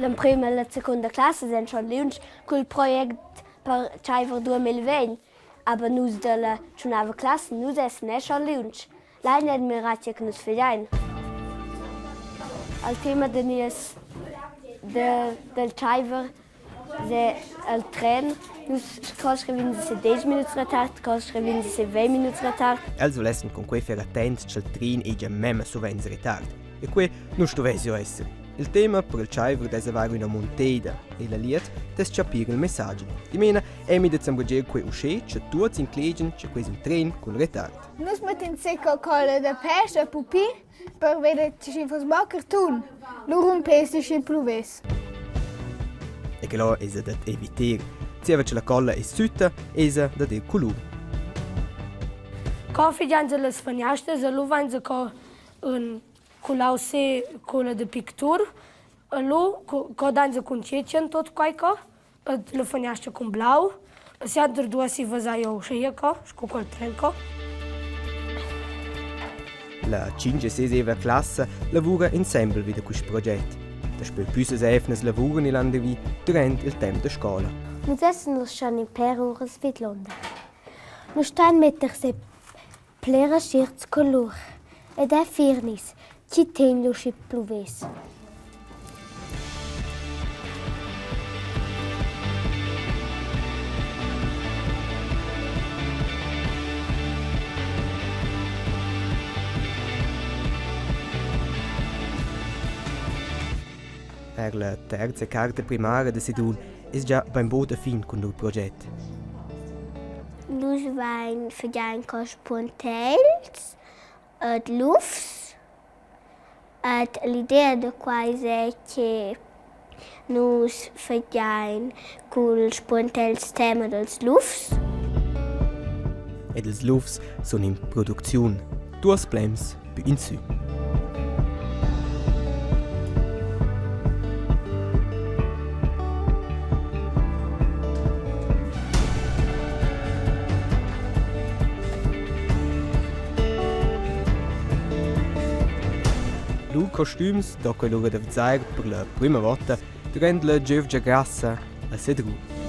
L'emprema e la secunda classa ein schon liunsch cul project per tscheiver 2020, aber nus dalla tschunava classa, nus essen è schon liunsch. Lein admirar tge che nus fagein. Il tema da nies de, del tscheiver è il tren. Nus co scrivin se 10 minuts retard, co scrivin se 20 minuts retard. Els volessen con quei fer attents ch'el tren ei gia memma sovens retard. E quei non stovess jo esser. Il tema per il tscheiver dess avair üna munteda e la liet dess chapir il messagi. Dimena emi da zambregier quei uschè cha tuots inclegen cha quei es ün tren cun retard. Nus mettin secca colla da pesch e pupi per veder schi fuss mo cartun. Lu rumpessi schi pluvess. E che là esa dad eviter. Zieva che la colla es sütta, esa dad ir culur. Co figian las feniastras e lu vainsa co ün culau se colla da pictur e lu co dainsa cun tschetschen tot quai co e la feniastra cun blau e sianter duessi vesair uschia co sco quel tren co. La 5 e 6 classa lavura insembel vi da quist proget. Daspö püssas eivnas lavuran il landervi durant il temp da scoula. Nus essan uss schon in pèr uras vidlunder. Nus stain metter se Pliras certs colur ed è firnis chi tegn uschi pluvess. Er la terza carta primara da Sedrun es già bainbod a fin cun lur proget. Nus vain fagià cos puntels ed lufs ed l'idea da quai es che nus fagiain culs puntels tema dals lufs. Ed ils lufs sun in producziun. Duos plems pü insü. Lur costüms do quell'ura da vezair per la prüma vota durant la giövgia grassa a Sedrun.